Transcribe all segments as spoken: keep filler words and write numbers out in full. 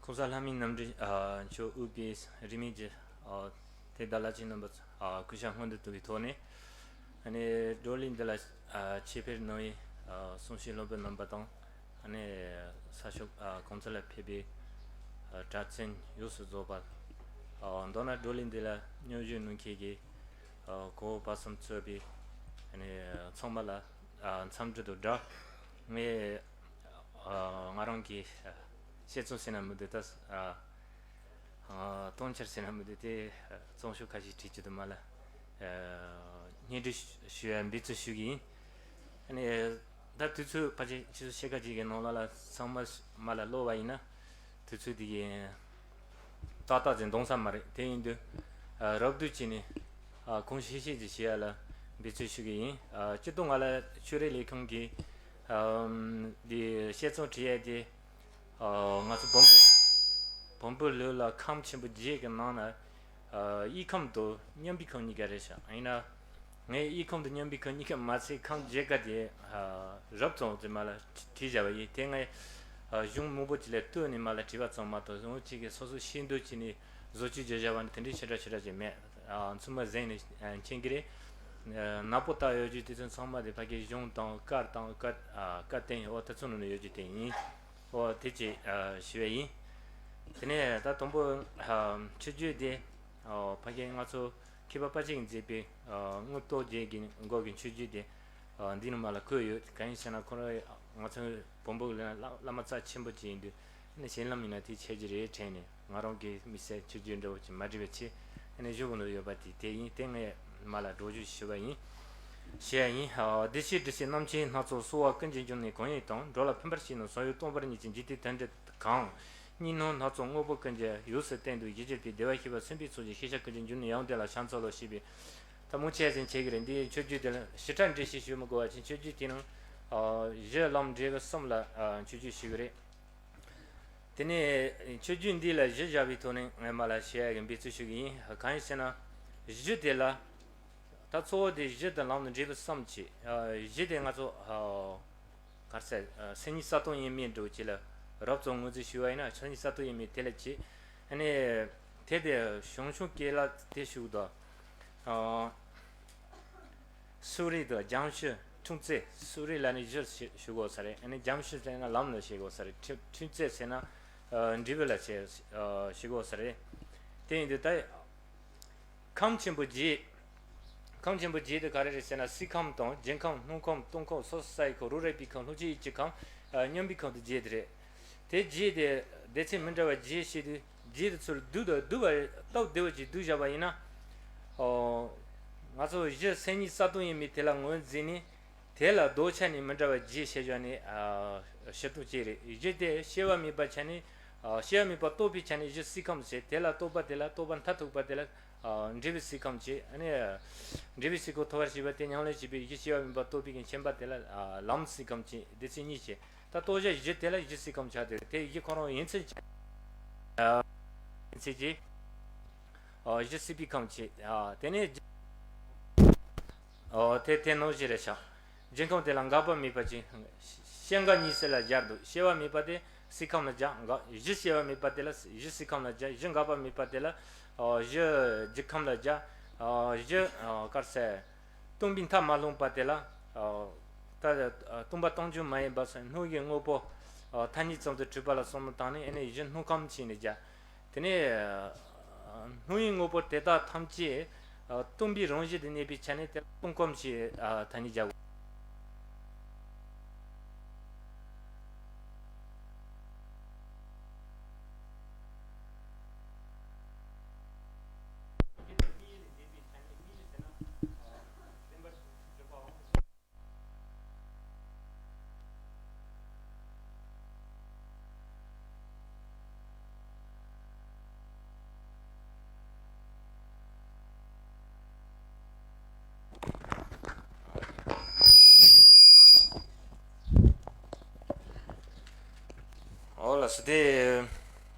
༸གོང་ས་ལྷ་མིའི་རྣམ་འདྲེན་མཆོག་དབུས་པའི་རིས་མེད་ཀྱི་དེ་དག་བླ་ཆེན་རྣམ་པ་སྐུ་ཞབས་སྔོན་དུ་བཏུད་པའི་ཐོག་ནས། ཨ་ནི་བགྲོ་གླེང་འདི་ལ་ཆེད་ཕེབས་གནང་བའི་གསུང་བཤད་སློབ་དཔོན་རྣམ་པ་དང་། ཨ་ནི་ས་ཕྱོགས་གང་ས་ལ་ཕེབས་པའི་གྲྭ་བཙུན་ཡོངས་སུ་རྫོགས་པ། མདོར་ན་བགྲོ་གླེང་འདི་ལ་མཉམ་ཞུགས་གནང་མཁན་གྱི་གོ་བོ་བར་གསུམ་གཙོས་པའི་ཨ་ནི་ཚང་མ་ལ་འཚམས་འདྲི་དང་སྦྲགས། ངས་ང་རང་གི་དཔྱད་རྩོམ་ཟེར་ན་མི་འདུག་ད་སྟོང་འཆར་ཟེར་ན་མི་འདུག་དེ་རྩོམ་ཤོག་ཁ་ཤས་བྲིས་ཀྱི་འདུག་མ་ལ་སྙན་སྒྲོན་ཞུ་ཡ་འབད་བརྩོན་ཞུ་གི་ཡིན། ཨ་ནི་ད་དུས་ཚོད་ཕལ་ཆེར་ཆུ་ཚོད་ཕྱེད་ཀ་ཅིག་གི་ནང་ལ་ལ་ཚང་མ་མ་ལ་ཀློག་པ་ཡིན་ན་དུས་ཚོད་དེ་གི་ཏག་ཏག་ཅིག་འདང་ས་མ་རེད། དེ་ཡིན་དུས་རོབ་བསྡུས་བྱས་ནས་གང་ཤེས་ཤེས་ཀྱི་བྱེད་ཡ་ལ་འབད་བརྩོན་ཞུ་གི་ཡིན། སྤྱིར་བཏང་ང་ལ་ཆོས་རིག་ལས་ཁུངས་ཀྱི་འདི་དཔྱད་རྩོམ་བྲིས་ཡ་དེ། ང་ཚོ་བོན་པོ་བོན་པོའི་ལུགས་ལ་ཁམས་ཆེན་པོ་བརྒྱད་ཀྱི་ནང་ན་དབྱེ་ཁམས་དང་མཉམ་པའི་ཁམས་གཉིས་ཀ་རེད་ཤག་ཡིན་ན་ངས་དབྱེ་ཁམས་དང་མཉམ་པའི་ཁམས་གཉིས་ཀ་མ་ཚད་ཁམས་བརྒྱད་ཀ་དེ་རབ་ཙམ་དེ་མ་ལ་བྲིས་བཞག་པ་ཡིན། དེ་ངས་གཞུང་མང་པོ་ཅིག་ལ་བཏོན་ནས་མ་ལ་བྲིས་པ་ཙམ་མ་གཏོགས་ཟུང་གཅིག་གིས་སོ་སོ་ཤེས་འདོད་བྱས་ནས་བཟོ་བཅོས་བྱས་བཞག་པ་ནི་དེ་འདྲའི་ཞེ་དྲག་ཞེ་དྲག་ཅིག་མེད། ཚང་མ་གཟིགས་ནས་མཁྱེན་གྱི་རེད། ནག་པོ་བཏགས་ཡོད་རྒྱུ་དེ་ཚོ་ཚང་མ་དེ་ཕ་གིའི་གཞུང་དང་བཀའ་དང་བཀའ་བཀའ་བསྟན་འོ་དེ་ཚོ་ནང་ནས་ཡོད་རྒྱུ་དེ་ཡིན། ཨོ་དེ་ཅིག་ཞུ་བ་ཡིན། དེ་ནས་ད་དང་པོ་མཆོད་བརྗོད་དེ་ཕ་གི་ང་ཚོ་མཁས་པ་དཔལ་ཆེན་གྱིས་མཛད་པའི་དངོས་རྟོགས་རྒྱན་གྱི་འགོག་གི་མཆོད་བརྗོད་དེ་འདི་ནང་མ་ལ་བཀོད་ཡོད། གང་ཡིན་ཟེར་ན་ཁོ་རང་ང་ཚོ་བོན་པོ་གི་བླ་མ་རྩ་ཆེན་པོ་ཅིག་ཡིན་དུས་ཨ་ནི་གཞན་ལམ་ཡིན་ན་དེ་འཆད་རྒྱུ་རེད་དྲན་ནས་ང་རང་གི་དམིགས་བསལ་མཆོད་བརྗོད་འདྲ་བོ་ཅིག་མ་བྲིས་པའི་ཕྱིར་ཨ་ནི་གཞུང་གི་ནང་ཡོད་པ་དེ་དེ་ཡིན། དེ་ངས་མ་ལ་སྒྲོག་བརྗོད་ཞུ་བ་ཡིན། ཞེས་ཡིན། བདེ་གཤེགས་དྲི་ཟའི་རྣམ་མཁྱེན་སྣ་ཚོགས། གསོལ་བ་ཀུན་གྱི་འབྱུང་གནས་གང་ཡིན་དང་། འགྲོ་ལ་ཕན་པར་བྱས་ནས་བསམ་ཡས་སྟོང་པར་ཉིད་ཀྱི་འཇིག་རྟེན་དོན་འདི་གང་། གཉིས་སྣང་སྣ་ཚོགས་དངོས་པོ་ཀུན་གྱི་ཡོངས་སུ་བསྟན་དུ་ཡིད་ཆེས་པའི་བདེ་བར་གཤེགས་པ་སེམས་དཔའི་ཚོགས་ཀྱི་ཤེས་བྱ་ཀུན་གྱི་འབྱུང་གནས་ཡང་དེ་ལ་ཕྱག་འཚལ་ལོ་ཞེས་པའི་ད་མང་ཆེ་ཟིན་བྱེད་ཀྱི་རེད། འདིའི་མཆོད་བརྗོད་དེ་ལ་ཞེ་དྲག་འགྲེལ་བཤད་ཞུ་མི་དགོས་པ་བཞིན་མཆོད་བརྗོད་དེ་ནང་གཞི་ལམ་འབྲས་བུ་གསུམ་ལ་མཆོད་བརྗོད་ཞུ་གི་རེད། དེ་ནས་མཆོད་བརྗོད་འདི་ལ་གཞི་བཞག་པའི་ཐོག་ནས་ངས་མ་ལ་བཤད་ཡ་གི་འབད་བརྩོན་ཞུ་གི་ཡིན། གང་ཡིན་ཟེར་ན་གཞི་དེ་ལ་ད་གཙོ་བོ་དེ་གཞི་དང་ལམ་ནི་འབྲས་བུ་གསུམ་བྱས། གཞི་དེ་ང་ཚོ་ག་རེ་ཟེར་སེམས་ཉིད་གསལ་སྟོང་དབྱེར་མེད་འདྲ་བོ་ཅིག་ལ་རབ་ཙམ་ངོས་འཛིན་ཞུས་པ་ཡིན་ན་སེམས་ཉིད་གསལ་སྟོང་དབྱེར་མེད་དེ་ལ་བྱས། ཨ་ནི་དེ་དེ་བྱང་ཆུབ་སྐྱེ་ལ་དེ་ཞུགས་དང་། སུ་རི་དང་སྦྱང་གཞི་ཁྲུང་ཙེ། སུ་རི་ལ་ནི་གཞི་ཞུ་དགོས་ས་རེད། ཨ་ནི་སྦྱང་གཞི་ཟེར་ན་ལམ་ལ་བྱེད་དགོས་ས་རེད། ཁྲུང་ཁྲུང་ཙེ་ཟེར་ན་འབྲས་བུ་ལ་བྱེད་ཞུ་དགོས་ས་རེད། དེ་ཡིན་དུས་ད་ཁམས་ཆེན་པོ་བརྒྱད། ཁམས་ཆེན་པོ་བརྒྱད་དེ་ག་རེ་རེད་ཟེར་ན་སྲིད་ཁམས་དང་རྒྱལ་ཁམས་སྣུམ་ཁམས་སྟོང་ཁམས་སོ་སོ་ས་ཡི་ཁམས་རང་རིག་པའི་ཁམས་ལྷུན་གྱིས་ཡིད་ཀྱི་ཁམས་མཉམ་པའི་ཁམས་དེ་བརྒྱད་དེ་རེད། དེ་བརྒྱད་དེ་སྡེ་ཚན་མི་འདྲ་བ་བརྒྱད་བཤད་དུས་བརྒྱད་དེ་ཚུར་བསྡུས་དང་བསྡུས་པ་སྟབས་བདེ་བོ་ཅིག་བསྡུས་བཞག་པ་ཡིན་ན། ཨོ། ང་ཚོ་གཞི་སེམས་ཉིད་གསལ་སྟོང་དབྱེར་མེད་དེ་ལ་ངོས་འཛིན་ནས་དེ་ལ་ལྡོག་ཆ་ནས་མི་འདྲ་བ་བརྒྱད་བཤད་བཞག་ནས་ཨ་ཕྱིར་ཐོག་བཅས་རེད། གཞི་དེ་སྐྱེ་བ་མེད་པ་ཆ་ནས་ཨ་སྐྱེ་བ་མེད་པ་རྟོགས་པའི་ཆ་ནས་གཞི་སྲིད་ཁམས་བྱས། དེ་ལ་རྟོགས་པ་དེ་ལ་རྟོགས་པ་མཐར་ཐུག་པ་དེ་ལ་ཨ་འབྲས་བུ་སྲིད་ཁམས་བྱས། ཨ་ནི་འབྲས་བུ་སྲིད་ཁམས་ཐོབ་པར་བྱེད་པ་དེ་ཉམས་ལེན་བྱེད་པའི་གཞི་སྐྱེ་བ་མེད་པ་རྟོགས་པའི་མཁྱེན་པ་དེ་ལ་ཨ་ལམ་སྲིད་ཁམས་བྱས། སྡེ་ཚན་གཉིས་བྱས། ད་རྟོགས་བྱ་གཞི་དེ་ལ་གཞི་སྲིད་ཁམས་ཆགས་དེ་རེད། དེ་གཞི་ཁོ་རང་ཡིན་ཚུལ་ཆགས། ཡིན་ཚུལ་གྱིས། ཨོ་གཞི་སྲིད་པའི་ཁམས་བྱས། ཨ་དེ་ནས་ཨོ་དེ་དེ་ནང་བཞིན་རེད་ཤག་རྒྱལ་ཁམས་དེ་ལ་འགག་པ་མེད་པ་ཅིག་སྐྱེ་འགག་གཉིས་སུ་ལ་སྦྱར་འདུག་སྐྱེ་བ་མེད་པ་དེ་སྲིད་ཁམས་ལ་སྦྱར། འགག་གཞི་སྐྱེ་བ་མེད་པ་དེ་ལ་གཞི་སྲིད་ཁམས་ལ་སྦྱར། གཞི་འགག་པ་མེད་པ་དེ་ལ་ཨོ་གཞི་རྒྱལ་ཁམས་ལ་སྦྱར། ཨོ་གཞི་ཨོ་ག་རེ་ཟེར། སྟོང་པའི་མཐའ་མ་ལྷུང་བ་དེ་ལ། ཨོ། ད་སྟོང་པ་སྟོང་རྒྱུ་མ་ཡིན་པ་སོགས་སྣང་བའི་དངོས་པོ། ཨོ་ཐ་སྙད་ཙམ་དུ་གྲུབ་པ་ལ་བསམ་བློ་བཏང་ནས་ཨ་ནི་གཞི་སྣང་ཁམས་ཞེས་ནས་སྦྱར། དེ་ནས། ཨ་སྣང་བའི་དངོས་པོ་དེ་དག་ཐམས་ཅད། ཨ་སྟོང་པའི་རང་བཞིན་དུ་གནས་པའི་ཆ་ནས་དེ་ལ་སྟོང་ཁམས་ཞེས་ཨ་ཐ་སྙད་སྦྱར། ཨོ་ལགས་སོ། དེ་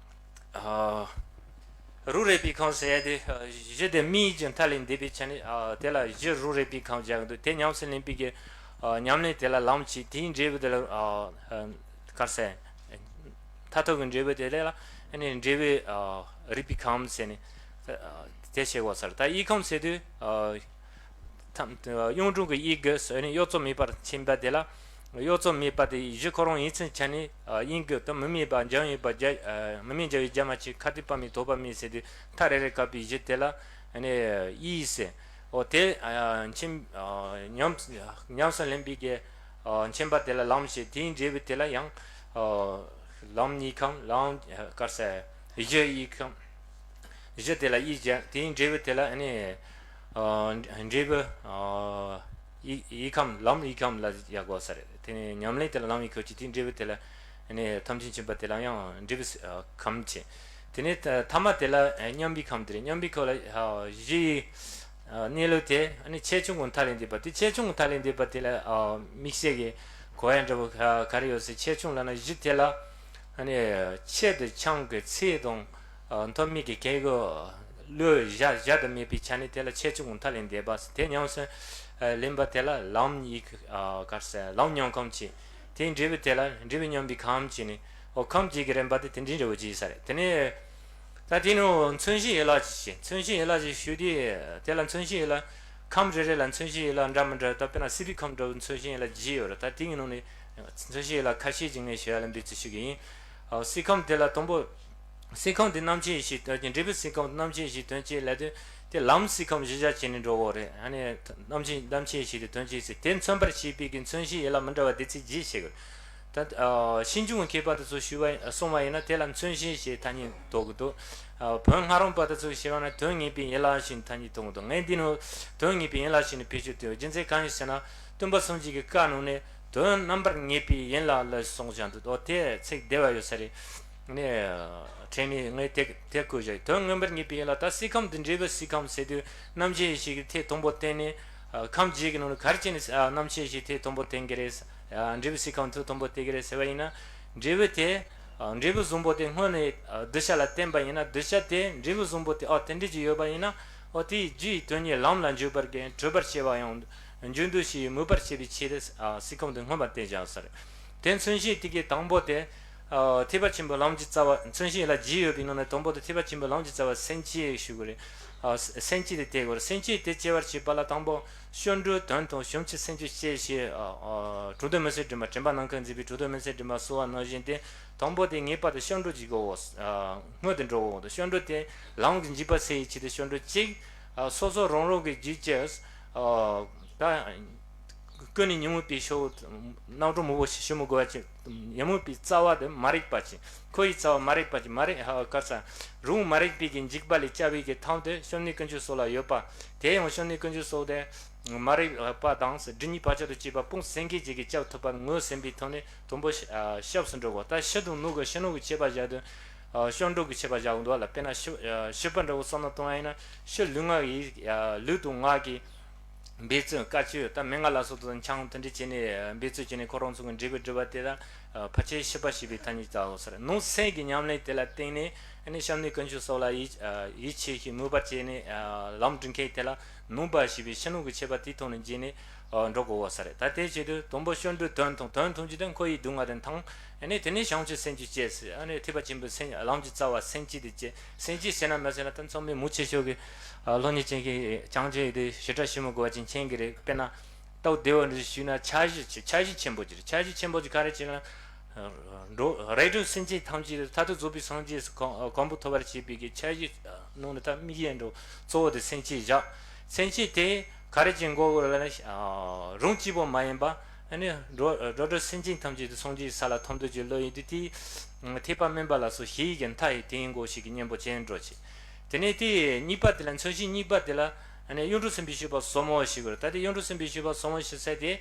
ཨ་རང་རིག་པའི་ཁམས་ཟེར་ཡ་དེ་ཨ་གཞི་དེ་མིའི་གི་མཐའ་ལས་འདས་པའི་ཆ་ནས་ཨ་དེ་ལ་གཞི་རང་རིག་པའི་ཁམས་སྦྱར་གི་འདུག་དེ་ཉམས་སུ་ལེན་པའི་གི་ཨ་ཉམས་ལེན་དེ་ལ་ལམ་བྱེད། དེའི་འབྲས་བུ་དེ་ལ་ཨ་ག་རེ་ཟེར། མཐར་ཐུག་གི་འབྲས་བུ་དེ་ལ་ ཨ་ནི་འབྲས་བུ་ཨ་རིག་པའི་ཁམས་ཟེར་ནས་ཨ་དེ་བཤད་དགོས་ས་རེད། ད་དབྱིངས་ཁམས་ཟེར་དུས་ཨ་ཐམས་གཡུང་དྲུང་གི་དབྱིངས་ཀྱི་ཨ་ནི་གཡོ་རྩོལ་མེད་པར་ཕྱིན་པ་དེ་ལ། གཡོ་རྩོལ་མེད་པ་དེ་གཞི་ཁོ་རང་ཡིན་ཚུལ་ཆ་ནས་ཨ་དབྱིངས་ཀྱི་དུ་མུ་མེད་པ་འཇམ་ཡོད་པ་རྒྱ་ཨ་མུ་མེད་འཇམ་པའི་རྒྱ་མ་ཆེ་ཁ་ཏི་པ་མེད་དོ་པ་མེད་ཟེར་དུས་མཐའ་རེ་རེ་བཀག་པའི་གཞི་དེ་ལ་ཨ་ནི་དབྱིངས་ཟེར། འོ་དེ་ཨ་མཁྱེན་ཨ་ཉམས་ཉམས་སུ་ལེན་པའི་གི་ཨ་མཁྱེན་པ་དེ་ལ་ལམ་ཞེས། དེའི་འབྲས་བུ་དེ་ལ་ཡང་ཨ་ལམ་གཉིས་ཁམས་ལམ་ཨ་ག་རེ་ཟེར་གཞི་དབྱིངས་ཁམས། གཞི་དེ་ལ་དབྱིངས་ཀྱང་དེའི་འབྲས་བུ་དེ་ལ་ཨ་ནི་ཨ་འབྲས་བུ་ཨ་དབྱིངས་དབྱིངས་ཁམས་ལམ་དབྱིངས་ཁམས་ལ་ཡ་གོ་ས་རེད། དེ་ནས་ཉམས་ལེན་དེ་ལ་ལམ་དབྱིངས་ཁམས་ཀྱི་དེའི་འབྲས་བུ་དེ་ལ་ཨ་ནི་ཐམས་ཅད་མཁྱེན་པ་དེ་ལ་ཡང་འབྲས་བུ་ཨ་ཁམས་ཀྱི། དེ་ནས་ཐ་མ་དེ་ལ་ཨ་མཉམ་པའི་ཁམས་དེ་རེད། མཉམ་པའི་ཁམས་ལ་ཨ་གཞི་ཨ་གནས་ལུགས་དེ་ཨ་ནི་ཆེ་ཆུང་གི་མཐའ་ལས་འདས་པ་དེ། ཆེ་ཆུང་གི་མཐའ་ལས་འདས་པ་དེ་ལ་ཨ་དམིགས་བསལ་གྱི་གོ་ཡ་འདྲ་བོ་ག་ག་རེ་ཡོད་ཟེར། ཆེ་ཆུང་ལབ་ན་གཞི་དེ་ལ་ཨ་ནི་ཆེ་དང་ཆུང་གི་ཚད་དང་ཨ་མཐོ་དམན་གྱི་སྐད་གོ་བློ་བཞག་བཞག་ཏུ་མེད་པའི་ཆ་ནས་དེ་ལ་ཆེ་ཆུང་གི་མཐའ་ལས་འདས་པ་ཟེར། དེ་ཉམས་སུ་ཨ་ལེན་པ་དེ་ལ་ལམ་དབྱིངས་ཨ་ག་རེ་ཟེར་ལམ་མཉམ་ཁམས་ཀྱི། དེའི་འབྲས་བུ་དེ་ལ་འབྲས་བུ་མཉམ་པའི་ཁམས་ཀྱི་ནི། འོ་ཁམས་བརྒྱད་ཀྱི་རིམ་པ་དེ་དེ་འདྲའི་འདྲ་བོ་ཅིག་ཡིན་ས་རེད། དེ་ནས་ད་དེ་ནི་མཚོན་བྱེད་ཡན་ལག་ཅིག་བྱེད། མཚོན་བྱེད་ཡན་ལག་ཅིག་ཞུ་དུས་དེ་ལ་མཚོན་བྱེད་ཡན་ལག་ཁམས་རེ་རེ་ལ་མཚོན་བྱེད་ཡན་ལག་འདྲ་མི་འདྲ། ད་དཔེར་ན་སྲིད་པའི་ཁམས་འདྲ་བོ་མཚོན་བྱེད་ཡན་ལག་བརྒྱད་ཡོད་རེད། ད་དེའི་ནང་ནས་མཚོན་བྱེད་ཡན་ལག་ཁ་ཤས་ཅིག་ངས་ཞུ་ཡ་ལ་འབད་བརྩོན་ཞུ་གི་ཡིན། འོ་སྲིད་ཁམས་དེ་ལ་དང་པོ། སྲིད་ཁམས་དེ་རྣམ་མཁྱེན་ཡེ་ཤེས་དོན་བྱེད། འབྲས་བུ་སྲིད་ཁམས་དེ་རྣམ་མཁྱེན་ཡེ་ཤེས་དོན་བྱེད་ལབ་དུས་དེ་ལམ་སྲིད་ཁམས་གཞི་བཞག་བྱས་ནས་འགྲོ་གི་རེད། ཨ་ནི་རྣམ་མཁྱེན་རྣམ་མཁྱེན་ཡེ་ཤེས་དེ་དོན་བྱེད་ཟེར། དེ་མཚོན་པར་བྱེད་པའི་གི་མཚོན་བྱེད་ཡན་ལག་མི་འདྲ་བ་སྡེ་ཚན་བརྒྱད་བཤད་གི་རེད། ད་ཨ་ཕྱིས་འབྱུང་མཁས་པ་དེ་ཚོ་ཞུས་པ་གསུངས་པ་ཡིན་ན་དེ་ལ་མཚོན་བྱེད་ཞེས་ཐ་སྙད་འདོགས་གི་འདུག་ཨ་བོན་སྔ་རོལ་པ་དེ་ཚོ་ཞེས་པ་ན་དོན་ངེས་པའི་ཡན་ལག་ཞེས་ཐ་སྙད་འདོགས་གི་འདུག་ངས་འདི་ནི་དོན་ངེས་པའི་ཡན་ལག་ཞེས་ནས་བེད་སྤྱོད་བཏང་ཡོད། རྒྱུ་མཚན་གང་ཡིན་ཟེར་ན་སྟོན་པ་སངས་རྒྱས་ཀྱི་བཀའ་ནང་ནས་དོན་རྣམ་པར་ངེས་པའི་ཡན་ལག་ལ་གསུངས་ཀྱང་འདུག་འོ་དེ་ཚིག་བདེ་བ་ཡོད་ས་རེད། ནས་ཁྲེལ་མེད་ངས་དེ་དེ་བཀོད་བཞག་དོན་མངོན་པར་ངེས་པའི་ཡན་ལག་ད་སྲིད་ཁམས་འདི་འབྲས་བུ་སྲིད་ཁམས་ཟེར་དུས་རྣམ་མཁྱེན་ཡེ་ཤེས་ཀྱི་ཐད་དང་པོ་བསྟན་ནས། ཁམས་བརྒྱད་ཀྱི་ནང་ནས་ག་རེ་བྱས་ནས་རྣམ་མཁྱེན་ཡེ་ཤེས་ཐད་དང་པོ་བསྟན་གྱི་རེད། འབྲས་བུ་སྲིད་ཁམས་ཐད་དང་པོ་བསྟན་གྱི་རེད་ཟེར་བ་ཡིན་ན། འབྲས་བུ་དེ། འབྲས་བུ་བཟང་པོ་དེ་སྔོན་ནས་གདུལ་བྱ་ལ་བསྟན་པ་ཡིན་ན་གདུལ་བྱ་དེ་འབྲས་བུ་བཟང་པོ་དེ་ཨ་དེ་འདྲས་ཀྱི་ཡོད་པ་ཡིན་ན། ཨོ་དེའི་རྒྱུ་ཡི་དོན་གཉིས་ལམ་ལ་འཇུག་པར་གྱུར་པར་བྱེད་པ་ཡང་འཇུག་འདུ་ཤེས་མོས་པར་བྱེད་པའི་ཆེད་དུ་སྲིད་ཁམས་དེ་སྔོན་པ་བསྟན་བཞག་ས་རེད། དེ་མཚོན་བྱེད་དེ་གའི་དང་པོ་དེ། ཨ་ཐེག་པ་ཆེན་པོའི་ལམ་གྱི་རྩ་བ་མཚོན་བྱེད་ལ་བརྒྱད་ཡོད་པའི་ནང་ནས་དང་པོ་དེ་ཐེག་པ་ཆེན་པོའི་ལམ་གྱི་རྩ་བ་སེམས་བསྐྱེད་ཞུ་དགོས་རེད། ཨ་སེམས་བསྐྱེད་དེ་དེ་དགོས་རེད། སེམས་བསྐྱེད་དེ་སྐྱེ་བར་བྱེད་པ་ལ་དང་པོ་སྐྱབས་འགྲོའི་དོན་དང་བྱང་ཆུབ་སེམས་མཆོག་བསྐྱེད་ཞེས་ཨ་ཨ་གྲུབ་དོན་མུན་སེལ་སྒྲོན་མ་དྲན་པ་ནམ་མཁའ་མཛེས་པའི་གྲུབ་དོན་མུན་སེལ་སྒྲོན་མ་གསུངས་པ་ནང་བཞིན་ཏེ། དང་པོ་དེ་ངེས་པར་དུ་སྐྱབས་འགྲོ་གཅིག་དགོས། ཨ་སྔོན་དུ་འགྲོ་དགོས། སྐྱབས་འགྲོ་དེ་ལམ་གྱི་འཇིགས་པ་སེལ་བའི་ཆེད་དུ་སྐྱབས་འགྲོ་གཅིག་ཨ་སོ་སོ་རང་རང་གི་རྒྱུད་ཀྱི་ཨ་ད། ཀུན་ནས་ཉོན་མོངས་པའི་ཕྱོགས་རྣམ་གྲངས་མང་པོ་ཞིག་ཞུ་མི་དགོས་པ་ཅིག་ཉོན་མོངས་པའི་རྩ་བ་དེ་མ་རིག་པ་ཅིག་ཁོ་ཡི་རྩ་བ་མ་རིག་པ་ཅིག་མ་རིག་ཧ་ག་ས་རུང་མ་རིག་པའི་གི་འཇིགས་པ་ལས་སྐྱབས་པའི་གི་ཐབས་དེ་བྱམས་སྙིང་དཀོན་མཆོག་སོགས་ལ་ཡོད་པ། དེ་ཡང་བྱམས་སྙིང་དཀོན་མཆོག་སོགས་དེ་མ་རིག་པ་དང་སྒྲིབ་གཉིས་བག་ཆགས་དང་བཅས་པ་སྤངས་སེང་གེ་བརྒྱད་ཀྱིས་སྐྱབས་ཐུབ་པར་ངོས་ཟིན་པའི་ཐོག་ནས་དང་པོ་ཞབས་སུ་འགྲོ་དགོས། ད་ཕྱི་དང་ནང་གི་ཕྱི་ནང་གི་ཁྱད་པར་བཞག་དུས། སྐྱབས་འགྲོ་གི་ཁྱད་པར་བཞག་དགོས་འདུག་ལ། དཔེར་ན་ཕྱི་ཕྱི་པ་འདྲ་བོ་བསམ་བློ་གཏོང་བ་ཡིན་ན་ཕྱི་ལུས་ངག་ཡིད་ལུས་དང་ངག་གི་འབད་བརྩོན་དཀའ་སྤྱད་ད་མན་ངག་ལ་སོགས་དང་འཆང་དེ་འདྲ་བྱས་ནས་འབད་བརྩོན་བྱས་ནས་ཁོ་རང་ཚོ་གི་འབྲས་བུ་སྒྲུབ་པ་དེ་ལ་ཕལ་ཆེར་ཕྱི་པ་ཞེས་པའི་ཐ་སྙད་བཏགས་ཡོད་ས་རེད། ནང་སེམས་ཀྱི་ཉམས་ལེན་དེ་ལ་བརྟེན་ནས་ཨ་ནི་བྱམས་སྙིང་དཀོན་མཆོག་སོགས་ལ་ཡིད་ཡིད་ཆེས་ཤིང་མོས་པར་བྱས་ནས་ལམ་སྒྲུབ་མཁན་དེ་ལ་ནང་པ་ཞེས་པའི་ཕྱི་ནང་གི་ཁྱད་པར་དེའི་ཐོག་ནས་འབྱེད་ནས་འགྲོ་དགོས་ས་རེད། ད་དེའི་ཆེད་དུ་དང་པོ་སྐྱབས་འགྲོའི་དོན་དང་དོན་ཐམས་ཅད་དེ་འཁོར་བའི་སྡུག་བསྔལ་དེ་མཐོང་། ཨ་ནི་དེ་ནས་བྱང་ཆུབ་སེམས་ཀྱི་སྐྱེ་ཟེར། ཨ་ནི་ཐེག་པ་ཆེན་པོའི་སེམས་ལམ་གྱི་རྩ་བ་སེམས་བསྐྱེད་དེ་སྐྱེ། སེམས་བསྐྱེད་ཟེར་ན་མ་ཟེར་ན་ད་ཚང་མས་མང་ཆེ་ཤོས་ཀྱི་ཨ་སློབ་གཉེར་ཅན་གྱི་སྦྱང་བྱ་ཡོད་དུས་ཞིབ་ཕྲ་ཞུ་མི་དགོས་པ་ཅིག་མཁྱེན་གྱི་རེད། དཔེར་ན་སྟབས་བདེ་བ་འདྲ་ཞུས་ན་འཆར་གཞི་ཆེ་འཆར་གཞི་ཆེན་པོ་ཅིག་རེད། འཆར་གཞི་ཆེན་པོ་ཅིག་ག་རེ་བྱས་ན་འགྲོ་རིགས་དྲུག་སེམས་ཅན་ཐམས་ཅད་མཐར་ཐུག་རྫོགས་པའི་སངས་རྒྱས་གོ་གོ་འཕང་ཐོབ་པར་བྱེད་པའི་གི་འཆར་གཞི་ནང་ནས་ད་དམིགས་ཡུལ་འགྲོ་གཙོ་བོ་དེ་སེམས་བསྐྱེད་བཞག་སེམས་བསྐྱེད་དེ་ག་རེ་བྱེད་དགོས་ལབ་ན་རང་གཅིག་པོ་མ་ཡིན་པ། ཨ་ནི་འགྲོ་འགྲོ་འགྲོ་སེམས་ཅན་ཐམས་ཅད་དུ་སངས་རྒྱས་ས་ལ་ཐོབ་འདོད་ཀྱི་བློ་ཡིན་དུས་དེའི་ཐེག་པ་དམན་པ་ལ་སོགས་ཞི་བའི་གི་མཐའ་ཡི་དེ་ཡིན་དགོས་ཞེས་ཀྱི་གཉེན་པོ་ཅན་འགྲོ་ཆེ། དེ་ནས་དེའི་གཉིས་པ་དེ་ལ་མཚོན་བྱེད་གཉིས་པ་དེ་ལ་ཨ་ནི་གཡུང་དྲུང་སེམས་དཔའི་སྤྱོད་པ་ཟབ་མོ་ཞེས་པར། ད་དེ་གཡུང་དྲུང་སེམས་དཔའི་སྤྱོད་པ་ཟབ་མོ་ཞེས་ཟེར་དེ་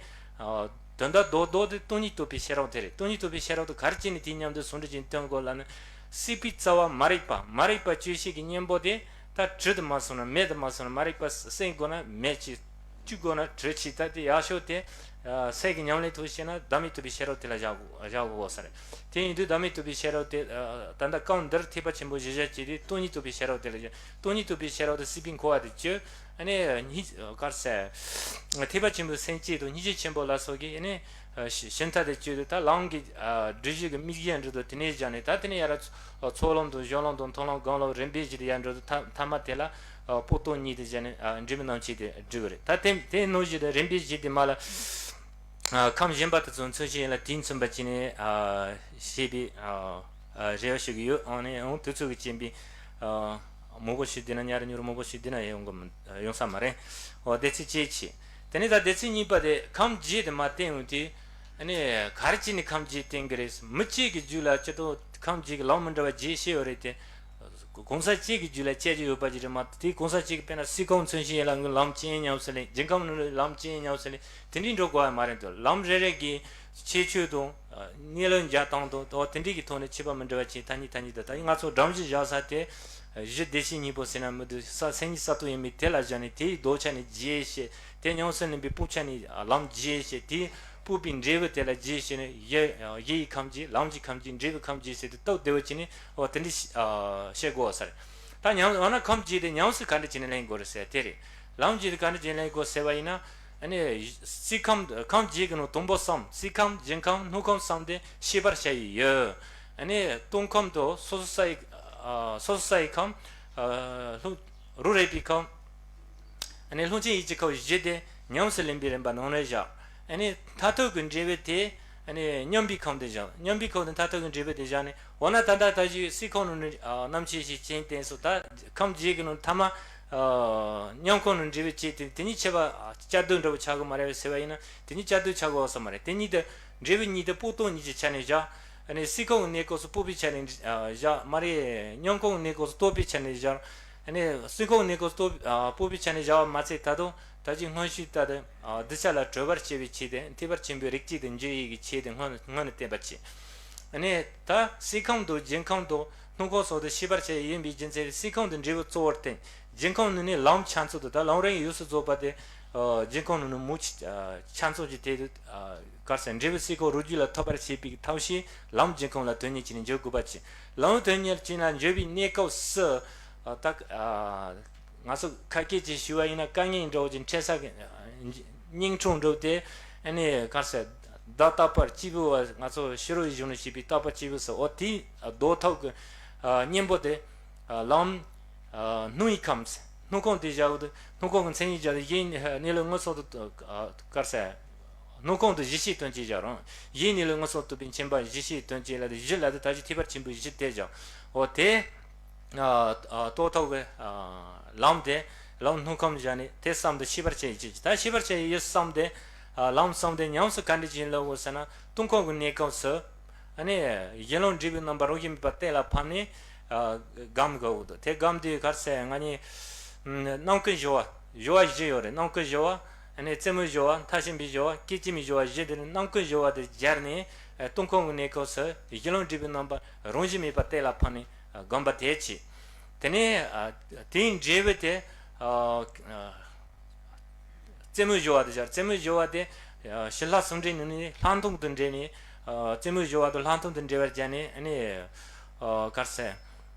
དོན་དག་རྡོག་རྡོག་དེ་སྟོང་ཉིད་རྟོགས་པའི་ཤེས་རབ་དེ་རེད། སྟོང་ཉིད་རྟོགས་པའི་ཤེས་རབ་དེ་ག་རེ་བྱས་ནས་དེའི་མཉམ་དུ་ཟུང་འབྲེལ་གྱིས་སྟོན་དགོས་ལབ་ན། སྲིད་པའི་རྩ་བ་མ་རིག་པ་མ་རིག་པ་གཅོད་བྱེད་ཀྱི་གཉེན་པོ་དེ། ད་དྲི་དུ་མ་སོང་ན་མེད་དུ་མ་སོང་ན་མ་རིག་པ་སེལ་དགོས་ན་མེད་ཅིག་གཅོད་དགོས་ན་དྲི་ཅིག་ད་དེ་ཡག་ཤོས་དེ་སེམས་ཀྱི་ཉམས་ལེན་ཐོག་བཤད་ན་བདག་མེད་རྟོགས་པའི་ཤེས་རབ་དེ་ལ་བཞག་དགོས་བཞག་དགོས་ས་རེད། དེ་ཡིན་དུས་བདག་མེད་རྟོགས་པའི་ཤེས་རབ་དེ་ད་ལྟ་སྐབས་འདིར་ཐེག་པ་ཆེན་པོ་གཞི་བཞག་བྱས་དུས་སྟོང་ཉིད་རྟོགས་པའི་ཤེས་རབ་དེ་ལ་བཞག་སྟོང་ཉིད་རྟོགས་པའི་ཤེས་རབ་དེ་སྲིད་པའི་འཁོར་བ་དེ་གཅོད། ཨ་ནི་གཉིས་ག་རེ་ཟེར། ཐེག་པ་ཆེན་པོའི་སེམས་བསྐྱེད་དང་སྙིང་རྗེ་ཆེན་པོ་ལ་སོགས་ཀྱིས་ཨ་ནི། ཤ་ཤིང་རྟ་དེ་བཅོས་ཏེ་ད་ལམ་གྱི་སྒྲིག་གཞི་གི་དམིགས་ཡུལ་འགྲོ་དུས། དེ་ནས་བཞག་ནས་ད་དེ་ནས་ཡར་ཚོགས་ལམ་དང་གཞུང་ལམ་དང་མཐོང་ལམ་སྒང་ལམ་རིམ་པས་བཞི་དེ་ཡར་འགྲོ་དུས། ཐ་མ་དེ་ལ་སྤོ་ཏོ་གཉིས་དེ་བཞག་ནས་འབྲས་བུ་རྣམ་བཅད་དེ་འགྲིག་གི་རེད། ད་དེ་དེ་ནང་བཞིན་དུ་རིམ་པས་བཞི་དེ་མ་ལ། ཨ། ཁམས་གཞན་པ་དེ་ཚོ་མཚོན་བྱེད་ཡིན་ལ་དེས་མཚོན་པ་བྱས་ནས། ཨ། ཞེས་པའི། ཨ། ཨ། རེ་བ་ཞུ་གི་ཡོད། ཨང་ནས་ཨང་དུས་ཚོད་ཀྱི་རྐྱེན་པས། ཨ། མང་པོ་ཞིག་བསྡད་ན་ཉར་ཉུར་མང་པོ་ཞིག་བསྡད་ན་ཡོང་གི་མི་ཡོང་ས་མ་རེད། འོ་དེ་ཚོ་བྱས་ཆེ། དེ་ནས་ད་སྡེ་ཚན་གཉིས་པ་དེ་ཁམས་བརྒྱད་དེ་མར་བསྟན་ཡོང་དུས། ཨ་ནི་ག་རེ་བྱས་ནས་ཁམས་བརྒྱད་བསྟན་གི་རེད། མི་གཅིག་གི་རྒྱུད་ལ་སྤྱིར་བཏང་ཁམས་བརྒྱད་ཀྱི་ལམ་མི་འདྲ་བ་བརྒྱད་བཤད་ཡོད་རེད་དེ། གང་ཟག་གཅིག་གི་རྒྱུད་ལ་སྤྱད་རྒྱུ་ཡོད་པ་ཅིག་རེད་མ་གཏོགས། དེ་གང་ཟག་གཅིག་གི་དཔེར་ན་སྲིད་ཁམས་མཚོན་བྱེད་ཡིན་ལ་ལམ་ཅན་ཉམས་སུ་ལེན། རྒྱུན་ཁམས་ནང་ལ་ལམ་ཅན་ཉམས་སུ་ལེན། དེ་འདྲའི་འགྲོ་དགོས་པ་མ་རེད་འདུག་ལམ་རེ་རེ་གི་ཁྱད་ཆོས་དང་། ཨ། གནས་ལུགས་འཇལ་སྟངས་དང་། དེ་འདྲའི་གི་ཐོག་ནས་ཁྱད་པར་མི་འདྲ་བ་ཅིག་ཐ་སྙད་ཐ་སྙད་དུ། ད་ང་ཚོ་སྒྲོམ་གཞི་བཞག་ས་དེ་གཞི་བདེ་གཤེགས་སྙིང་པོ་ཟེར་ན་མི་འདུག་ས་མཚན་ཉིད་གསར་རྟོགས་ཡིན་མིན་དེ་ལ་བཞག་ནས། དེའི་ལྡོག་ཆ་ནས་བརྒྱད་བཤད། དེ་ཉམས་སུ་ལེན་པའི་སྤོབས་ཆ་ནས་ལམ་བརྒྱད་བཤད། དེའི་སྤོབས་པའི་འབྲས་བུ་དེ་ལ་བརྒྱད་བཤད་ནས། གཞི། གཞི་ཡི་ཁམས་བརྒྱད། ལམ་གྱི་ཁམས་བརྒྱད། འབྲས་བུའི་ཁམས་བརྒྱད་ཟེར་དུས་སྟབས་བདེ་བོ་བྱས་ནས། འོ་དེ་འདྲ་བཤད་དགོས་ས་རེད། ད་ཉམས། འོ་ན་ཁམས་བརྒྱད་དེ་ཉམས་སུ་ག་འདྲ་བྱས་ནས་ལེན་དགོས་རེད་ཟེར་དེ་རེད། ལམ་བརྒྱད་དེ་ག་འདྲ་བྱས་ནས་ལེན་དགོས་ཟེར་བ་ཡིན་ན། ཨ་ནི་སྲིད་ཁམས། ཁམས་བརྒྱད་ཀྱི་ནང་དང་པོ་གསུམ། སྲིད་ཁམས། རྒྱུན་ཁམས། སྣོད་ཁམས་གསུམ་དེ་ཤེས་པར་བྱ་ཡི་ཡོད། ཨ་ནི་སྟོང་ཁམས་དང་སོ་སོ་ས་ཡི། ཨ། སོ་སོ་ས་ཡི་ཁམས། ཨ། ལྷུང་། རོ་རེག་པའི་ཁམས། ཨ་ནི་ལྷུང་བྱེད་ཡིད་ཀྱི་ཁམས་བཞི་དེ་ཉམས་སུ་ལེན་པའི་རིམ་པ་ནང་ནས་བཞག་ཨ་ནི་མཐར་ཐུག་གི་འབྲས་བུ་དེ། ཨ་ནི་མཉམ་པའི་ཁམས་དེ་བཞག་མཉམ་པའི་ཁམས་དེ་མཐར་ཐུག་གི་འབྲས་བུ་དེ་བཞག་ནས། འོ་ན་ད་ལྟ་ད་གཞི་སྲིད་ཁམས་ནང་ནས། ཨ། རྣམ་བཅད་ཞེས་ཅན་བསྟན་སོང་། ད་ཁམས་བརྒྱད་ཀྱི་ནང་ཐ་མ། ཨ། མཉམ་ཁམས་ནང་འབྲས་བུ་བཅད་དེ། དེ་གཉིས་ཁྱད་པར། ཨ། བཅའ་སྡོད་འདྲ་བོ་ཆགས་གི་མ་རེད་པས་ཟེར་བ་ཡིན་ན། དེ་གཉིས་བཅའ་སྡོད་ཆགས་གི་ཡོད་ས་མ་རེད། དེ་གཉིས་དེ། འབྲས་བུ་གཉིས་དེ་སྤོབས་སྟོབས་གཉིས་ཀྱི་ཆ་ནས་བཞག་ཨ་ནི་སྲིད་ཁམས་ཀྱི་གནས་སྐབས་སུ་སྤོབས་པའི་ཆ་ནས། ཨ། བཞག་མ་རེད། མཉམ་ཁམས་ཀྱི་གནས་སྐབས་སུ་རྟོགས་པའི་ཆ་ནས་བཞག་ཨ་ནི་སྲིད་ཁམས་ཀྱི་གནས་སྐབས་སུ་རྟོགས། ཨ། སྤོབས་པའི་ཆ་ནས་བཞག་པ་མ་ཚད། ད་དུང་ད་ཅི་སྔོན་ཞུས་ལྟར་དུ། ཨ། གདུལ་བྱ་ལ་གྲོལ་བར་བྱེད་པའི་ཆེད་དུ། ཐེག་པ་ཆེན་པོའི་རིགས་གཅིག་ཏུ་འགྱུར་ཡས་ཀྱི་ཆེད་དུ་སྔོན་སྔོན་ནས་བསྟན་པ་བྱས། ཨ་ནི་ད་སྲིད་ཁམས་དང་རྒྱུན་ཁམས་དང་སྣོད་ཁམས་སོགས་དེ་ཤེས་པར་བྱ་ཡི་ཡིན་པའི་རྒྱུ་མཚན་གྱིས། སྲིད་ཁམས་དེ་འབྲས་བུ་གཙོ་བོར་བསྟན། རྒྱུན་ཁམས་ནི་ནི་ལམ་ཆ་མཚོན་དུ། ད་ལམ་རིམ་ཡོངས་སུ་རྫོགས་པ་དེ། ཨ། རྒྱུན་ཁམས་ནི་ནི་མུ་ཆ་ཨ། ཆ་མཚོན་གྱི་དེ། ཨ། ག་རེ་ཟེར། འབྲས་བུ་སྲིད་ཁམས་རང་རྒྱུད་ལ་ཐོབ་པར་བྱེད་པའི་ཐབས་ཤེས་ལམ་རྒྱུན་ཁམས་ལ་དོན་གཉེར་བྱས་ནས་འཇུག་དགོས་པ་བྱས། ལམ་དོན་གཉེར་བྱས་ནས་འཇུག་པའི་གནས་སྐབས་སུ། ཨ། ད། ཨ། ང་ཚོ་ཁ་སྐད་ཅིག་ཞུ་བ་ཡིན་ན། དཀའ་ངལ་འདྲ་བོ་ཅིག་འཕྲད་ས་གི། ཨ། སྙིང་ཁྲོང་འདྲ་བོ་དེ། ཨ་ནི་ག་རེ་ཟེར། བརྡ་རྟག་པར་སྐྱེས་བུ་བ། ང་ཚོ་ཕྱི་རོལ་གྱི་གཞུང་ནས་བཤད་པའི་རྟག་པར་སྐྱེས་བུ་ཟེར། འོ་དེའི་ལྡོག་ཐབས་ཀྱི། ཨ། གཉེན་པོ་དེ། ཨ། ལམ། ཨ། སྣོད་ཡི་ཁམས། སྣོད་ཁམས་དེ་བཞག་པ་དེ། སྣོད་ཁམས་ཀྱི་མཚན་ཉིད་བཞག་སྟེ། གཞིའི་གནས་ལུགས་མངོན་སུམ་དུ། ཨ། ག་རེ་ཟེར། སྣོད་ཁམས་དེ་གཞི་ཤེས་དོན་བྱེད་བཞག་རང་། གཞིའི་གནས་ལུགས་མངོན་སུམ་དུ་རྟོགས་པའི་མཁྱེན་པ་གཞི་ཤེས་དོན་བྱེད་ལ། དེ་གཞི་ལ་དེ་ད་གཞི་ཐེག་པ་ཆེན་པོའི་གཞི་དེ་བཞག་འོ་དེ། ཨ། ཨ། རྟོགས་ཐབས་ཀྱི། ཨ། ལམ་དེ། ལམ་སྣོད་ཁམས་བཞག་ནས་དེ་གསུམ་དེ་ཤེས་པར་བྱ་ཡི་ཆེད། ད་ཤེས་པར་བྱ་ཡི་ཡུལ་གསུམ་དེ། ཨ། ལམ་གསུམ་དེ་ཉམས་སུ་ག་འདྲ་བྱས་ནས་ལེན་དགོས་ཟེར་ན། སྟོང་ཁམས་ཀྱི་གནས་སྐབས་སུ། ཨ་ནི་གཞི་ལམ་འབྲས་བུའི་རྣམ་པ་རང་བཞིན་མེད་པ་གཏན་ལ་ཕབ་ནས། ཨ། སྒོམ་དགོས་འདུག་དེ་སྒོམ་དུས་ག་རེ་ཟེར། ང་གཉིས། ཨ། རྣམ་ཀུན་སྦྱོར་བ། སྦྱོར་བ་བཞི་ཡོད་རེད། རྣམ་ཀུན་སྦྱོར་བ། ཨ་ནི་རྩེ་མོའི་སྦྱོར་བ། མཐར་ཕྱིན་པའི་སྦྱོར་བ། སྐད་ཅིག་མའི་སྦྱོར་བ་བཞི་དེ་ནི། རྣམ་ཀུན་སྦྱོར་བ་དེ་སྦྱར་ནས། ཨ། སྟོང་ཁམས་ཀྱི་གནས་སྐབས་སུ་གཞི་ལམ་འབྲས་བུའི་རྣམ་པ་རང་བཞིན་མེད་པ་གཏན་ལ་ཕབ་ནས། ཨ། སྒོམ་པ་དེ་བྱས། དེ་ནས། ཨ། དེའི་འབྲས་བུ་དེ། ཨ། ཨ། རྩེ་མོའི་སྦྱོར་བ་དེ་སྦྱར། རྩེ་མོའི་སྦྱོར་བ་དེ། ཨ། ཕྱི་ལྷག་ཟུང་འབྲེལ་ནི་ནི་ལྷག་མཐོང་དུ་འབྲེལ་ནས། ཨ། རྩེ་མོའི་སྦྱོར་བ་དེ་ལྷག་མཐོང་དུ་འབྲེལ་བར་སྦྱར་ནས། ཨ་ནི། ཨ། ག་རེ་ཟེར།